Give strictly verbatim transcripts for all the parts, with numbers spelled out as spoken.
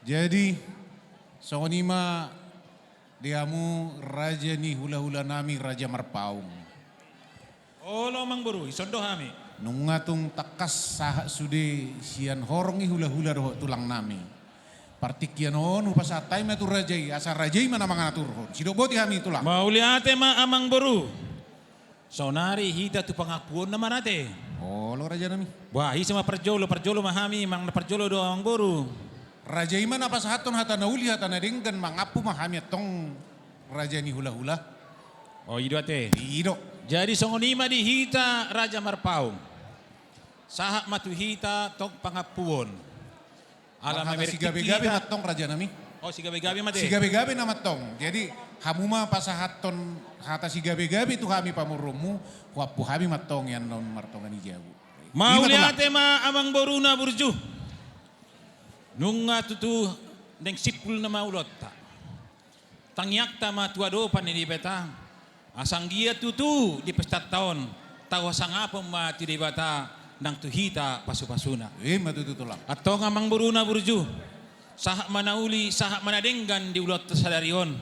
Jadi, songon i ma di hamu raja ni hulahulanami, Raja Marpaung. Olo, Amangboru, dison do hami. Nunga tung tangkas sahat sude sian horong ni hulahula dohot tulangnami. Partingkian on hupasahat hami ma tu raja i, asa raja i ma na mangaturhon. Sidok boti hami, Tulang. Mauliate ma, Amangboru. Saonari hita tu pangampuonna ma ate. Olo, rajanami. Bah, ise ma parjolo, parjolo ma hami, manang na parjolo do, Amangboru. Raja i ma na pasahathon hata na uli, hata na denggan, mangampu ma hami antong, raja ni hulahula. O, i do ate. I do. Jadi songon i ma di hita, Raja Marpaung. Sahat ma tu hita tong pangampuon. Ala hata mamereng sigabegabe hita ma antong, rajanami. O, sigabegabe ma ate. Sigabegabe nama antong. Jadi, hamu ma pasahathon hata sigabegabe tu hami pamoruonmu, huampu hami ma antong ianaon martonga ni jabu. Mauliate ma, Amangboruna burju. Nunga tutu naeng simpul nama ulaonta. Tangiangta ma tu adopan ni Debata, asa anggiat tutu di pestanta on, tau hasangapon ma tu Debata nang tu hita pasupasuna. I ma tutu, Tulang. Antong, Amangboruna burju, sahat ma na uli, sahat ma na denggan di ulaonta sadari on.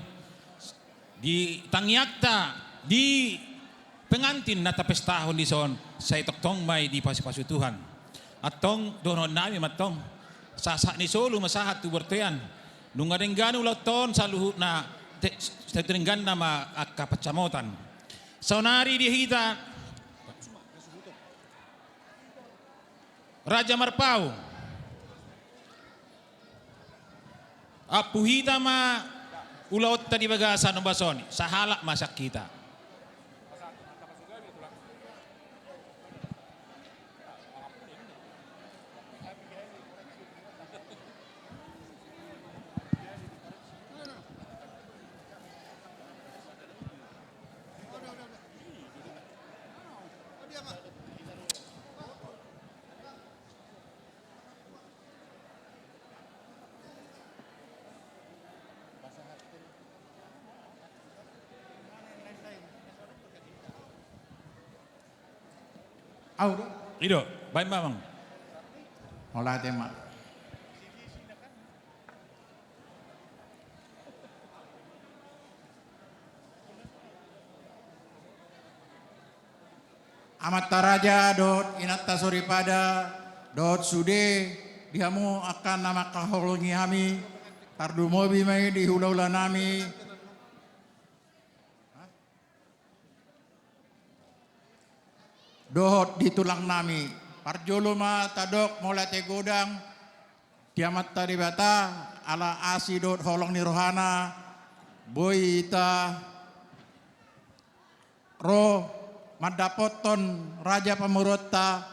Di tangiangta, di pengantin na tapestahon dison, sai tongtong ma i dipasupasu Tuhan. Antong dohononnami ma antong, sahat ni solu ma sahat tu bortean. Nunga denggan ulaonta on saluhutna, te-, saluhut dengganna ma angka pansamotan. Saonari di hita, Raja Marpaung. Ampu hita ma ulaonta di bagasan ombas on i, sahalak ma sian hita. Au do. I do, baen ma, Amang. Mauliate ma. Amanta raja dohot inanta soripada dohot sude di hamu angka na mangkaholongi hami, tarlumobi ma i di hulahulanami dohot di tulangnami. Parjolo ma tadok mauliate godang di Amanta Debata, ala asi dohot holong ni rohana, boi hita ro mandapothon raja pamoruonta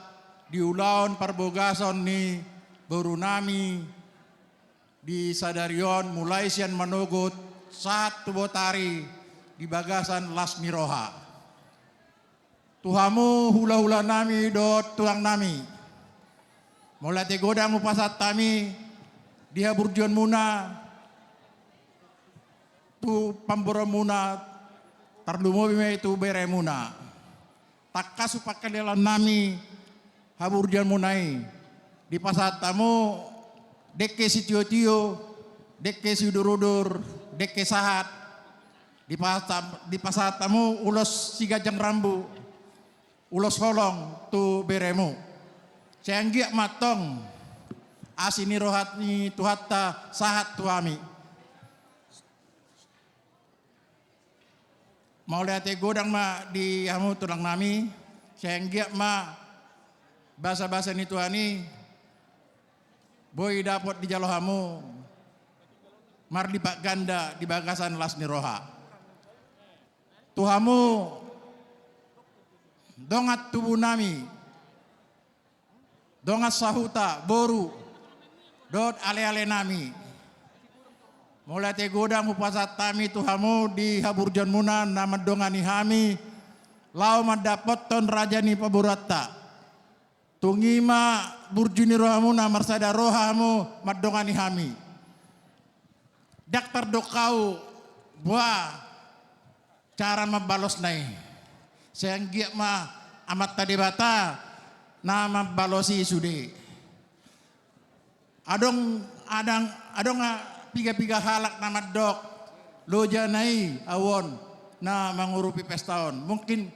di ulaon parbagason ni borunami di sadari on, mulai sian manogot sahat tu botari di bagasan las ni roha. Tu hamu hulahulanami dohot tulangnami, mauliate godang hupasahat hami di haburjuonmuna tu pamboruonmuna, tarlumobi ma i tu beremuna. Tangkas hupangkilalaannami haburjuonmuna i. Dipasahat hamu dengke sitiotio, dengke siudurudur, dengke sahat. Dipasahat, dipasahat hamu ulos siganjang rambu, ulos holong tu beremu. Sai anggiat ma antong asi ni roha ni Tuhanta sahat tu hami. Mauliate godang ma di hamu tulangnami, sai anggiat ma basabasa ni Tuhan i boi dapot dijalo hamu marlipat ganda di bagasan las ni roha. Tu hamu dongan tubunami, dongan sahuta, boru, dohot alealenami. Mauliate godang hupasahat hami tu hamu di haburjuonmuna na mandongani hami laho mandapothon raja ni pamoruonta. Tung i ma burju ni rohamuna, marsada roha hamu mandongani hami. Ndang tardok hau boha cara mambalosna i. Sai anggiat ma Amanta Debata na mambalosi sude. Adong, adong, adong, ah, piga-piga halak na mandok, loja na i au on na mangurupi pesta on. Mungkin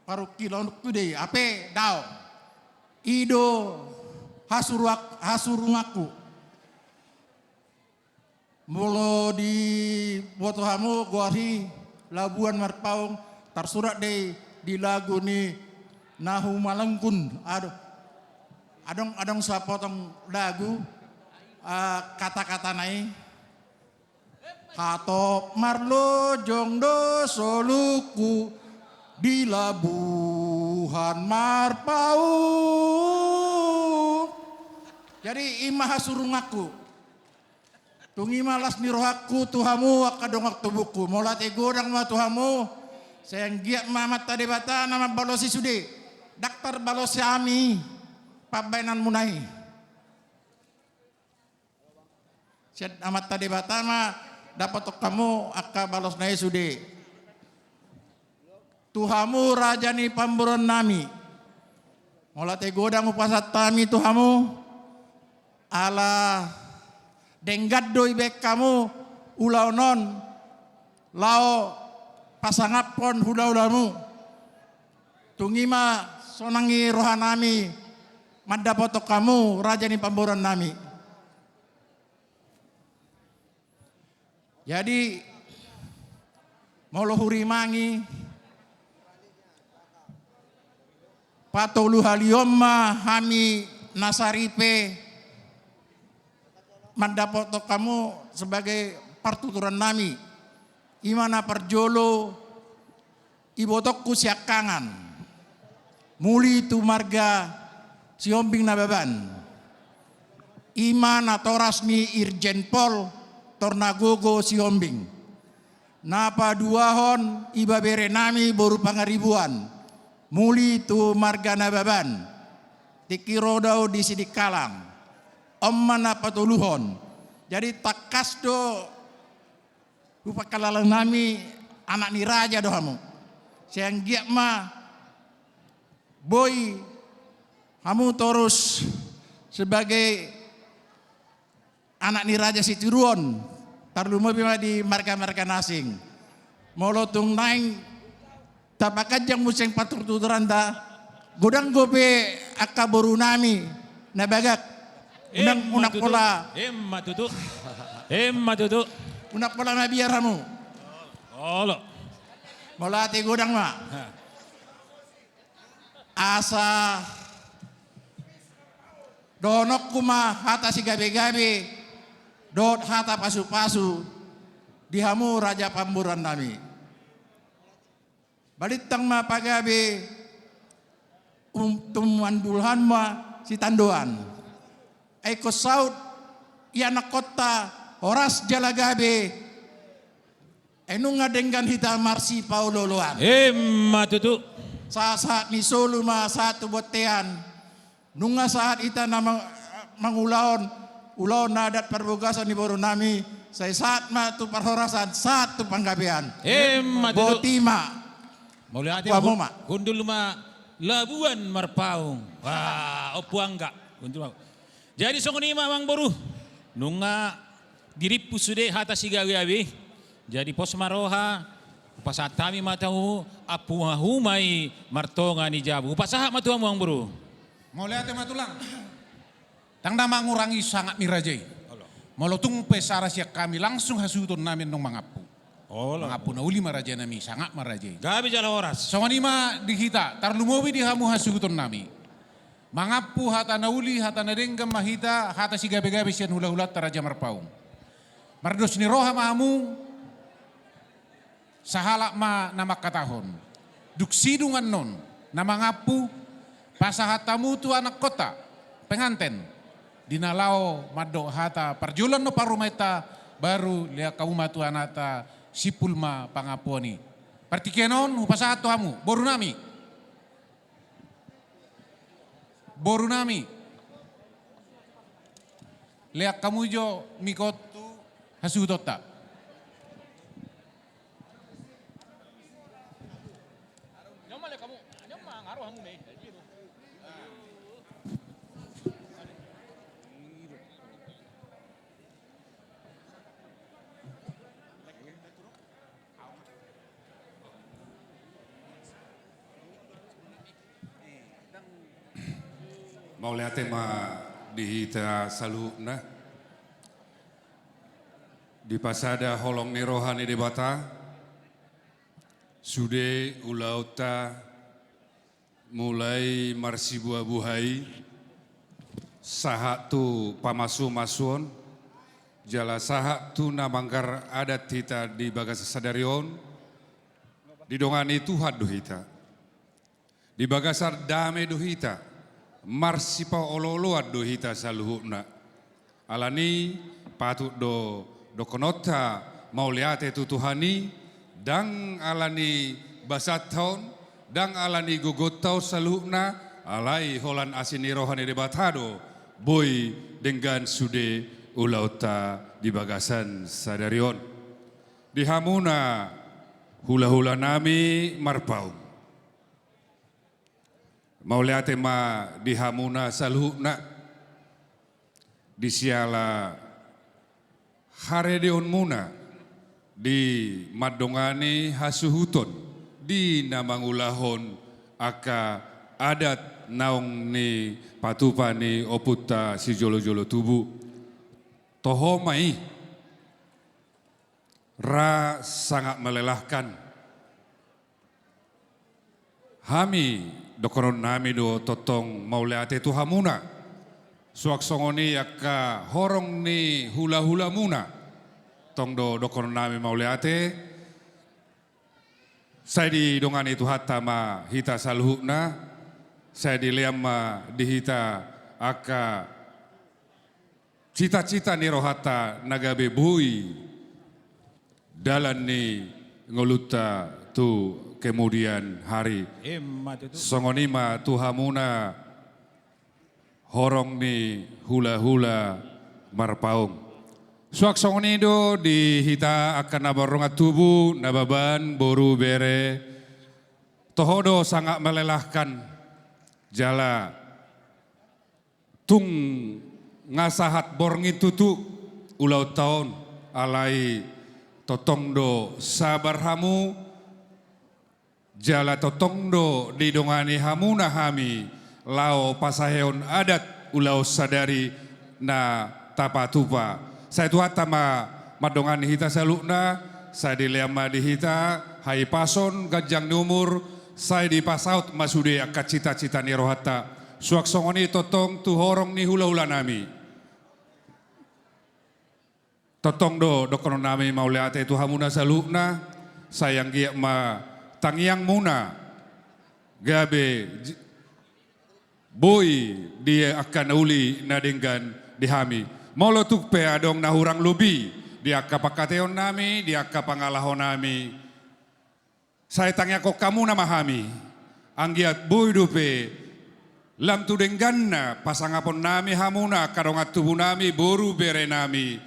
parungkilonku do i, hape daong. I do hasuruak-, hasurunganku. Molo diboto hamu goar i Labuan Marpaung, tarsurat do i di lagu ni na humalangkun. Aduh. Adong, adong sapotong lagu, ah, kata-katana i. Hatop marlojong do soluku di Labuhan Marpaung. Jadi, i ma hasurunganku. Tung i ma las ni rohangku tu hamu angka dongan tubungku. Mauliate godang ma tu hamu. Sai anggiat ma Amanta Debata na mambalosi sude. Ndang tarbalosi hami pambahenanmuna i. Sian Amanta Debata ma dapothon hamu angka balosna i sude. Tu hamu raja ni pamoruonnami, mauliate godang hupasahat hami tu hamu, ala denggan do dibahen hamu ulaon on laho pasangaphon hula-hulamu. Tung i ma sonang ni rohanami mandapothon hamu raja ni pamoruonnami. Jadi, molo hurimangi, patoluhalihon ma hami na saripe mandapothon hamu sebagai partuturannami. I ma na parjolo, ibotongku siangkangan, muli tu marga Sihombing Nababan. I ma natoras ni Irjen Pol Tornagogo Sihombing. Na paduahon, ibeberenami boru Pangaribuan, muli tu marga Nababan, tingki ro do au di Sidikalang. On ma na patoluhon. Jadi tangkas do hupangkalalanami anak ni raja do hamu. Sai anggiat ma boi hamu torus sebagai anak ni Raja Situruon, tarlumobi ma di marga-marga na asing. Molo tung naeng tapaganjang muse partuturanta, godang dope angka borunami na bagak. Unang, unang pola. Emma tutu. Emma tutu. Unang pola mabiar hamu. Olo. Mauliate godang ma. Ha. Asa dohononku ma hata sigabe-gabe dohot hata pasu-pasu di hamu raja pamoruonnami. Balintang ma pagabe, um, tumandulhon ma sitandoan. Ai ingkon saut i anakkonta horas jala gabe. Ai nunga denggan hita marsipaolo-oloan. Emma tutu. Sahat-sahat ni solu ma sahat tu bontean. Nunga sahat hita na mang-, mangulahon ulaon na adat parbogason ni borunami, sai sahat ma tu parhorasan, sahat tu panggabean. Emma tutu. Boti ma. Mauliate. Hamu ma. Hundul ma Labuan Marpaung. Wah, Ompu Angga. Hundul ma. Jadi songon i ma amang boru, nunga dirimpus sude hata sigabe-gabe. Jadi pos ma roha, hupasahat hami ma tu hamu, ampuahu ma i martonga ni jabu. Hupasahat ma tu hamu amang boru. Mauliate ma tulang. Ndang na mangurangi sangap ni raja i. Olo. Molo tung pe sara sian hami langsung hasuhutonnami annon mangampu. Olo. Mangampu na uli ma rajanami, sangap ma raja i. Gabe jala horas. Songon i ma di hita, tarlumobi di hamu hasuhutonnami. Mangampu hata na uli, hata na denggan ma hita, hata sigabe-gabe sian hula-hulanta Raja Marpaung. Mardos ni roha ma hamu, sahalak ma na mangkatahon. Dung sidung annon na mangampu, pasahat hamu tu anakkonta, penganten, di na laho mandok hata parjolo annon parumaenta, baru lehon hamu ma tu anakta, simpul ma pangampuon i. Partingkian on hupasahat tu hamu, borunami. Borunami, lehon hamu jo mikot tu hasuhutonta. Mauliate ma di hita saluhutna. Dipasada holong ni roha ni Debata, sude ulaonta mulai marsibuhabuhai, sahat tu pamasumasuon, jala sahat tu na manggar adat hita di bagasan sadari on, didongani Tuhan do hita. Di bagasan dame do hita, marsipaolooloan do hita saluhutna. Alani patut do dohononta mauliate tu Tuhan i, ndang alani basanta on, ndang alani gogonta on saluhutna, alai holan asi ni roha ni Debata do boi denggan sude ulaonta di bagasan sadari on. Di hamuna hulahulanami Marpaung. Mauliate ma di hamuna saluhutna, di siala haredeonmuna di mandongani hasuhuton di na mangulahon angka adat naung nipatupa ni ompunta sijolojolo tubu. Toho ma i. Ra sangat melelahkan. Hami, dohononnami do tongtong mauliate tu hamuna. Suang songon i angka horong ni hulahulamuna. Tong do dohononnami mauliate. Sai didongani Tuhanta ma hita saluhutna. Sai dilehon ma di hita angka citacita ni rohanta na gabe boi dalan ni ngolunta tu kemudian hari. Emma tutu. Songon i ma tu hamuna horong ni hulahula Marpaung. Suang songon i do di hita angka na mardongan tubu, Nababan, boru, bere. Toho do sangat melelahkan jala tung nga sahat borngin tutu ulaonta on, alai tongtong do sabar hamu, jala tongtong do didongani hamuna hami laho pasaehon adat ulaon sadari na tapatupa. Sai Tuhanta ma mandongani hita saluhutna, sai dilehon ma di hita hahipason, ganjang ni umur, sai dipasaut ma sude angka citacita ni rohanta. Suang songon i tongtong tu horong ni hulahulanami. Tongtong do dohononnami mauliate tu hamuna saluhutna, sai anggiat ma tangiangmuna gabe j-, boi di angka na uli na denggan di hami. Molo tung pe adong na hurang lobi di angka pangkataonnami, di angka pangalahonami, sai tangiangkon hamuna ma hami. Anggiat boi dope lam tu dengganna pasangaponnami hamuna angka dongan tubunami, boru berenami,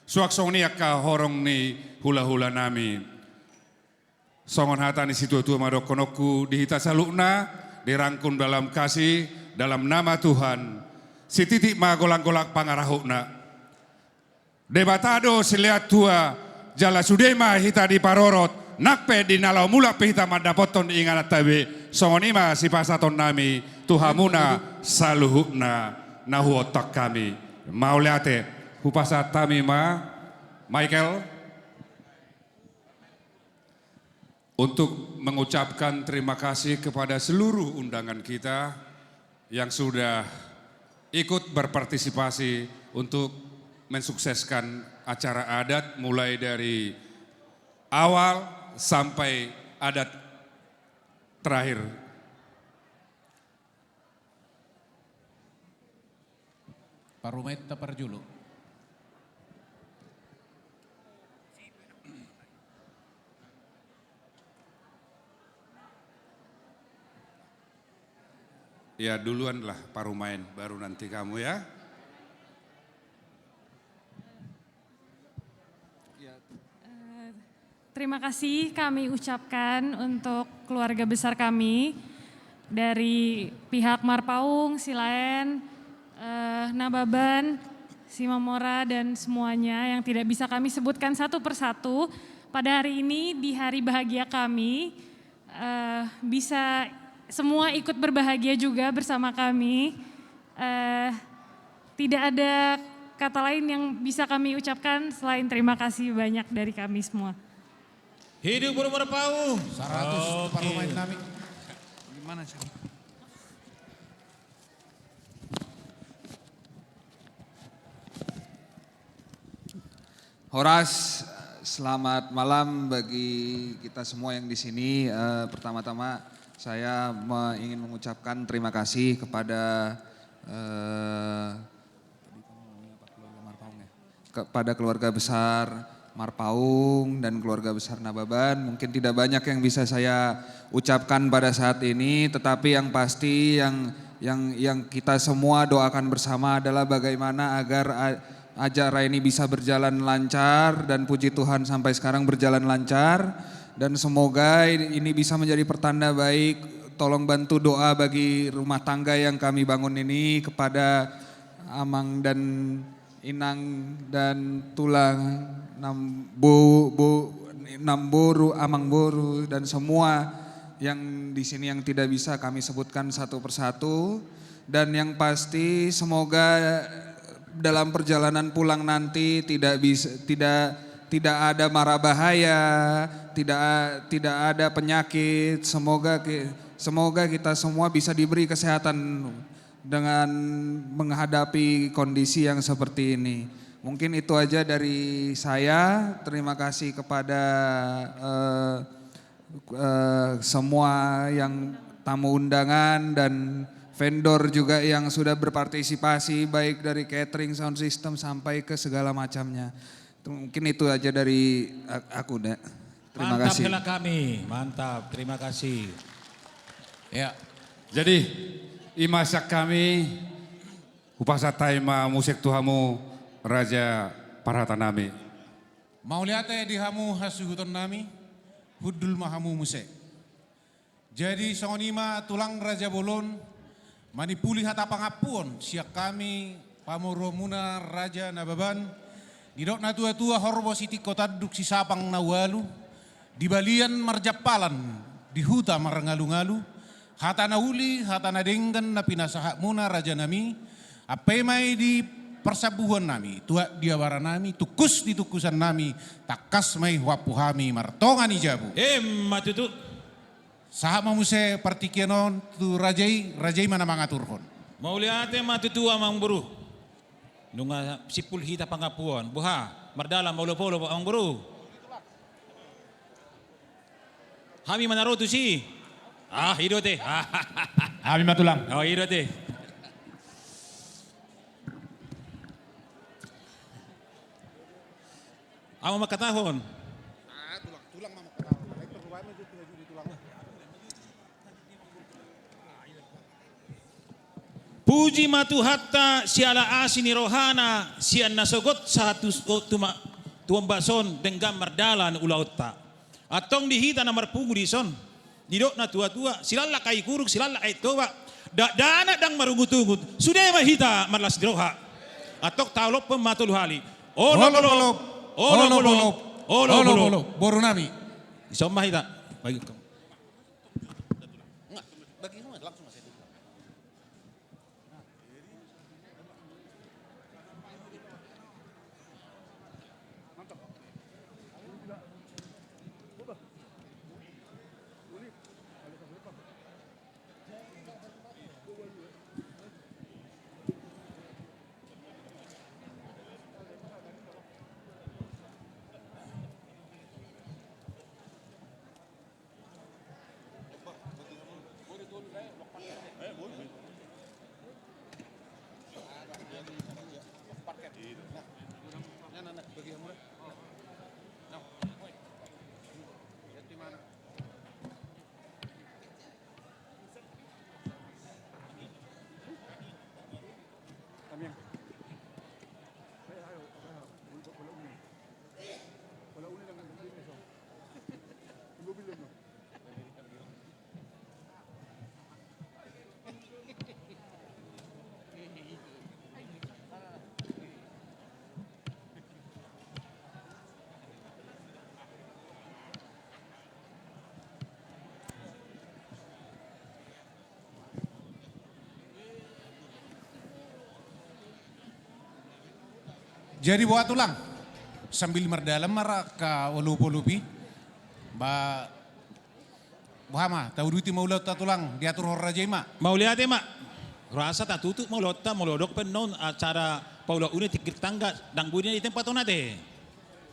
suang songon i angka horong ni hulahulanami. Songon hata ni situatua ma dohononku di hita saluhutna, dirangkum dalam kasih, dalam nama Tuhan. Sititik ma golanggolang pangarahutna. Debata do silehon tua, jala sude ma hita diparorot, nang pe di na laho mulak pe hita mandapothon ingananta be, songon i ma sipasatonnami tu hamuna saluhutna na huontak hami. Mauliate, hupasahat hami ma, Michael. Untuk mengucapkan terima kasih kepada seluruh undangan kita yang sudah ikut berpartisipasi untuk mensukseskan acara adat, mulai dari awal sampai adat terakhir. Parumaenta parjolo. Ya, duluanlah parumaen, baru nanti kamu, ya. Eh, terima kasih kami ucapkan untuk keluarga besar kami dari pihak Marpaung, Silaen, eh, Nababan, Simamora, dan semuanya yang tidak bisa kami sebutkan satu persatu. Pada hari ini, di hari bahagia kami, eh, bisa semua ikut berbahagia juga bersama kami. Eh, tidak ada kata lain yang bisa kami ucapkan selain terima kasih banyak dari kami semua. Hidup boru Marpaung. Saratus. Oke. Parpemain nami. Gimana sih? Horas, selamat malam bagi kita semua yang di sini. Eh, pertama-tama saya me-, ingin mengucapkan terima kasih kepada, eh, kepada keluarga besar Marpaung dan keluarga besar Nababan. Mungkin tidak banyak yang bisa saya ucapkan pada saat ini, tetapi yang pasti yang, yang, yang kita semua doakan bersama adalah bagaimana agar a-, acara ini bisa berjalan lancar, dan puji Tuhan sampai sekarang berjalan lancar. Dan semoga ini, ini bisa menjadi pertanda baik. Tolong bantu doa bagi rumah tangga yang kami bangun ini, kepada amang dan inang dan tulang, nam-, bo-, bo-, namboru, amangboru, dan semua yang di sini yang tidak bisa kami sebutkan satu persatu. Dan yang pasti, semoga dalam perjalanan pulang nanti tidak bis-, tidak, tidak ada mara bahaya, tidak a-, tidak ada penyakit. Semoga ki-, semoga kita semua bisa diberi kesehatan dengan menghadapi kondisi yang seperti ini. Mungkin itu aja dari saya. Terima kasih kepada, eh, eh, semua yang tamu undangan dan vendor juga yang sudah berpartisipasi, baik dari catering, sound system, sampai ke segala macamnya. Mungkin itu aja dari a-, aku, Da. Terima kasih. Mantap, hela kami. Mantap, terima kasih. Ya. Jadi, i ma sian hami, hupasahat hami ma muse tu hamu raja parhata nami. Mauliate di hamu hasuhuton nami, hundul ma hamu muse. Jadi songon i ma tulang raja bolon, manimpuli hata pangampuon sian hami pamoruonmuna Raja Nababan, didok natua-tua horbo sitingko tanduk sisapang na ualu, di balian marjampalan, di huta marngalungalu, hata na uli, hata na denggan na pinasahatmuna raja nami, ampe ma i di parsambuhuan nami, tuat di abara nami, tungkus di tungkusan nami, tangkas ma i huampu hami martonga ni jabu. Emma tutu. Sahat ma muse partingkian on tu raja i, raja i ma na mangaturhon. Mauliate ma tutu amangboru. Nunga simpul hita pangampuon. Boha, mardalan ma olop-olop amangboru. Hami ma na ro tusi. Ah, i do ate. Hami ma tulang. Oh, i do ate. Ahu ma mangkatahon. Ah, tulang, tulang ma mangkatahon. Baik, terbuka ma itu, itu, itu tulang. Puji ma Tuhanta siala asi ni rohana, sian na sogot sahat tu, tu ma-, tu ombas on denggan mardalan ulaonta. Antong di hita na marpungu dison, didok natua-tua, silallak aek Uruk, silallak aek Toba, dakdanak ndang marungut-ungut, sude ma hita marlas ni roha. Antong taolophon ma tolu hali. Olop, olop, olop, olop, olop, olop, olop, olop, boru nami. Dison ma hita. Bagi Nga, bagi nga, langsung ma saya tulang. Jadi boha tulang, sambil mardalan ma ra angka olopolop i, ba boha ma, tauduti ma ulaonta tulang, diaturhon raja i ma. Mauliate ma. Rasa tatutup ma ulaonta, molo adong pe annon acara paulaon uli tingki tangga, ndang boi na di tempat on ate.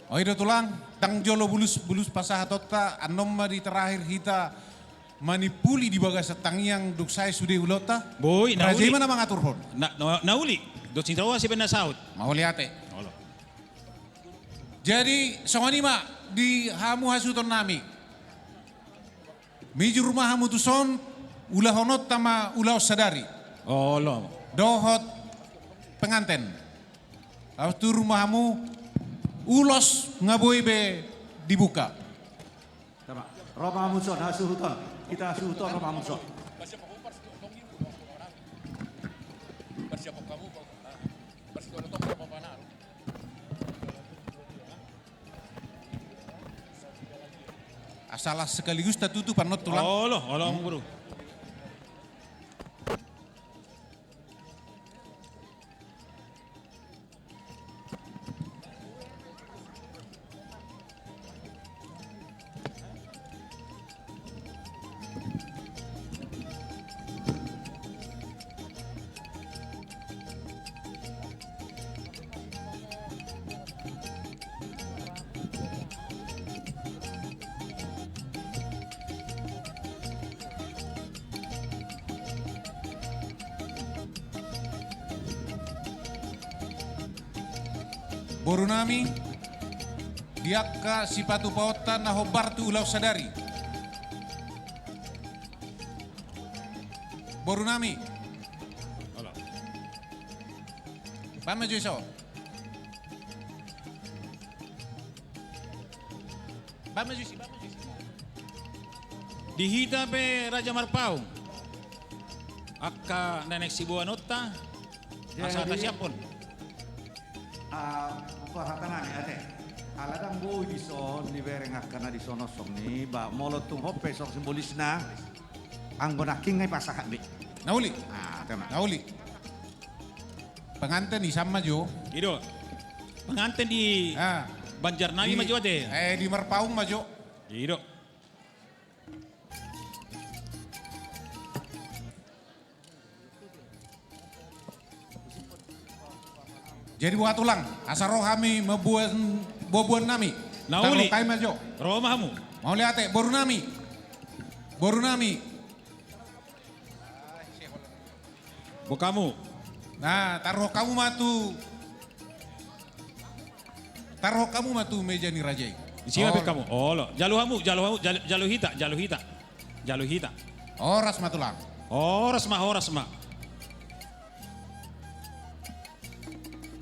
O i do tulang, ndang jolo bulus, bulus pasahatonta, annon ma di terakhir hita manimpuli di bagasan tangiang dung sae sude ulaonta. Boi, na uli. Raja i ma na mangaturhon. Na, na, na uli. Dos ni roha sibaen na saut. Mauliate. Olo. Jadi songon i ma di hamu hasuhuton nami. Mijur ma hamu tuson, ulahononta ma ulaon sadari. Olo. Dohot penganten. Laos turu ma hamu, ulos nga boi be dibuka. Tama. Ro ma hamu tuson, hasuhuton. Hita hasuhuton, ro ma hamu tuson. Asa las sekaligus tatutup annon tulang. Olo, olo, hmm. Guru. Boru nami, di angka sipatupaonta na hombar tu ulaon sadari. Boru nami. Baen ma jo i so. Baen ma jo i si, baen ma jo i si. Di hita pe Raja Marpaung. Angka na naeng siboanonta. Asa tasiaphon. Ah, anggo hata nami ate. Ala ndang boi dison dibereng angka na dison on songon i, ba molo tung hot pe songon simbolisna. Anggo nangkin nga dipasahat be. Na uli. Ah, tama. Na uli. Penganten i sian ma jo. I do. Penganten di Banjar nami ma jo ate. Eh, di Marpaung ma jo. I do. Jadi boha tulang, asa ro hami mamboan boaboan nami. Na uli. Tarhon hami ma jo. Ro ma hamu. Mauliate, boru nami. Boru nami. Boan hamu. Nah, tarhon hamu ma tu, tarhon hamu ma tu meja ni raja i. Disi ma baen hamu. Olo. Jalo hamu, jalo hamu, jalo, jalo hita, jalo hita. Jalo hita. Horas ma tulang. Horas ma, horas ma.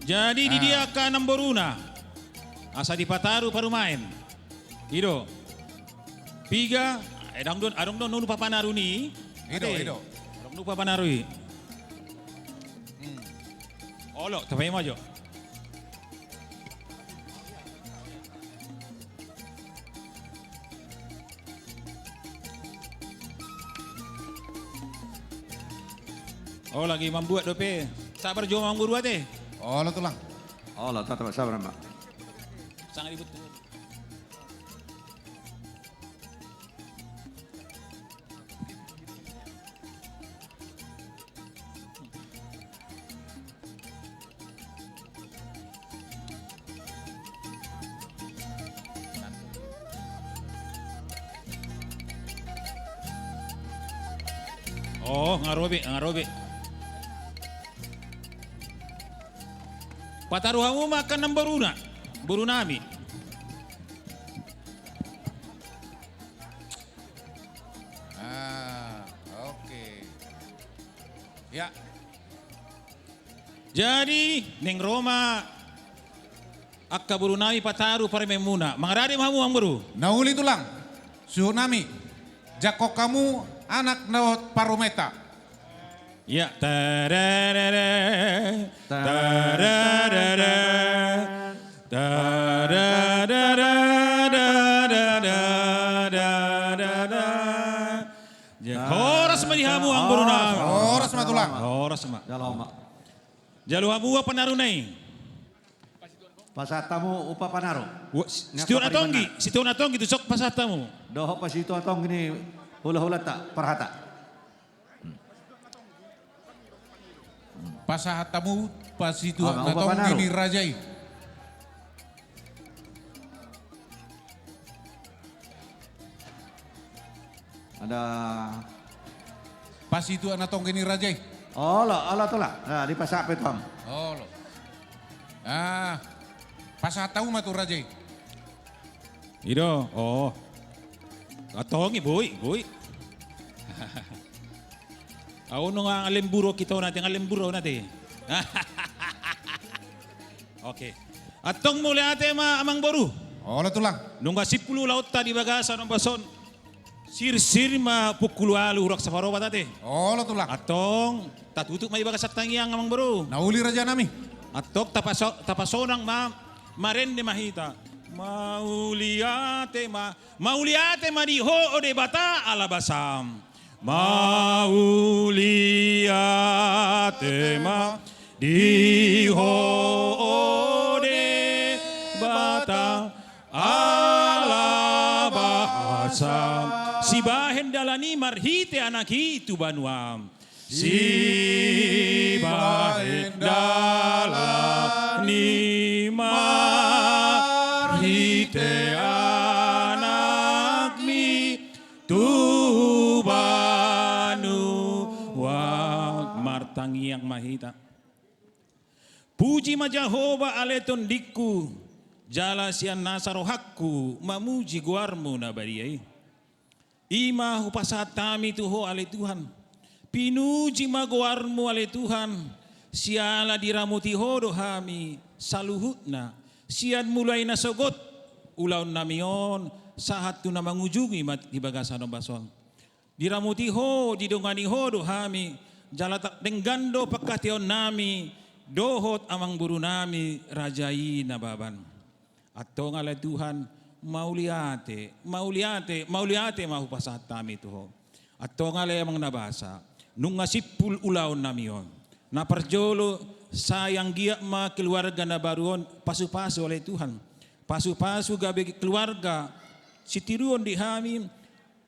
Jadi di dia angka namboruna. Asa dipataru parumaen. I do. Piga, eh, adong do, adong do na ulu papanaruna i. I do, i do. Adong na ulu papanaruna i. Hmm. Olo, tapaima jo. O, lagi mambuat dope. Sabar jo ma amang boru ate. Olo tulang. Olo, tetap sabar ma. Sanga ribut. O, nga ro be, nga ro be. Pataru hamu ma angka namboruna, boru nami. Ah, oke. Ya. Jadi, naeng ro ma angka boru nami pataru parumaenmuna. Mangarade ma hamu amang boru. Na uli tulang. Suhut nami. Jangkon hamu anak dohot parumaenta. Ya, tararara, tararara, tararara. Ya, horas ma di hamu amang boru nami. Horas ma tulang. Horas ma. Jalo ma. Jalo hamu ma panaruna i. Pasahat hamu Upa Panaro. Wa-, si-, Ni Situa angka Natonggi, parimanan. Situa Natonggi tu sok pasahat hamu. Dohot Pasitua Tonggi ni hula-hulanta, parhata. Pasahat hamu Pasitua Ah, Upa Natonggi Panaro. Ni raja i. Ada Pasitua Natonggi ni raja i. Olo, olo tulang. Nah, dipasahat pe tu hamu. Olo. Ah, pasahat hamu ma tu raja i. I do, oh. Antong i, boi, boi. Ahu nunga ngalembur ho, hita on ate, ngalembur ho ate. Oke. Antong mauliate ma amangboru. Olo tulang. Nunga simpul ulaonta di bagasan ombas on. Sirsir ma pukul ualu hurang saparopat ate. Olo tulang. Antong tatutup ma di bagasan tangiang amangboru. Na uli rajanami. Antong tapaso-, tapasonang ma, marende ma hita. Mauliate ma, mauliate ma di Ho o Debata ala basam. Mauliate ma di Ho o Debata ala basam. Sibahen dalan i marhite Anak i tu banua. Sibahen dalan i marhite Anak i tu banua. Martangiang ma hita. Puji ma Jahowa ale tondingku, jala sian nasa rohangku mamuji goarmu na badia i. I ma hupasahat hami tu Ho ale Tuhan. Pinuji ma goarmu ale Tuhan, siala diramoti Ho do hami saluhutna, sian mulai na sogot ulaonnami on, sahat tu na mangujungi ma di bagasan ombas on. Diramoti Ho, didongani Ho do hami, jala ta-, denggan do pangkataionami, dohot amangborunami, raja i Nababan. Antong ale Tuhan, mauliate, mauliate, mauliate ma hupasahat hami tu Ho. Antong ale Amang na basa, nunga simpul ulaonnami on. Na parjolo, sai anggiat ma keluarga na baru on pasu-pasu ale Tuhan. Pasu-pasu gabe keluarga sitiruon di hami,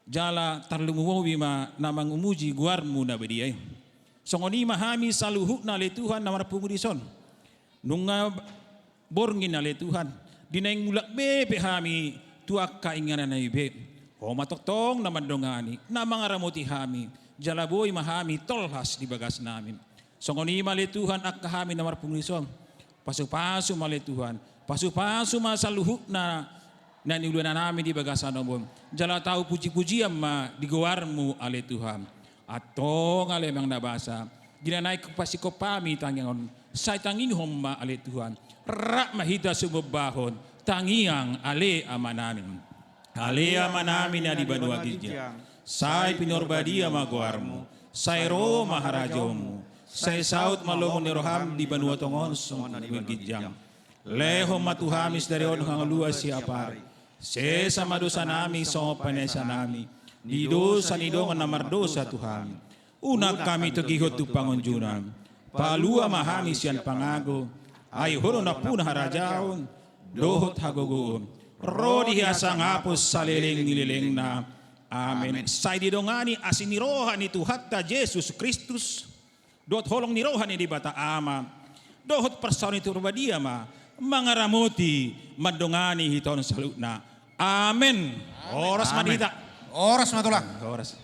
jala tarlumobi ma na mangumuji goarmu na badia i. Songon i ma hami saluhutna ale Tuhan na marpungu dison. Nunga borngin ale Tuhan, di naeng mulak be pe hami tu angka inganannami be. Ho ma tongtong na mandongani, na mangaramoti hami, jala boi ma hami tolhas di bagasnami. Songon i ma ale Tuhan angka hami na marpungu dison. Pasu-pasu ma ale Tuhan. Pasu-pasu ma saluhutna na niuluannami di bagasan on. Jala tau puji-pujian ma di goarmu ale Tuhan. Antong ale Amang na basa, di na naeng pasingkop hami tangiang on, sai tangihon ma ale Tuhan. Rap ma hita sumombahon, tangiang ale Amanami. Ale Amanami na di banua ginjang, sai pinarbadia ma goarmu, sai ro ma harajaonmu, sai saut ma lomo ni roham di banua tonga on songon na di banua ginjang. Lehon ma tu hami sadari on hangoluan siapari. Sesa ma dosanami songon panesanami di dosa ni dongan na mardosa tu hami. Unang hami togihon tu pangunjunan. Palua ma hami sian pangago. Ai Ho do nampuna harajaon dohot hagogoon, ro di hasangapon saleleng ni lelengna. Amen. Sai didongani asi ni roha ni Tuhanta Jesus Kristus, dohot holong ni roha ni Debata Ama, dohot parsaoran ni Tondi Parbadia ma mangaramoti mandongani hita on saluhutna. Amen. Horas ma di hita. Horas ma tulang. Horas.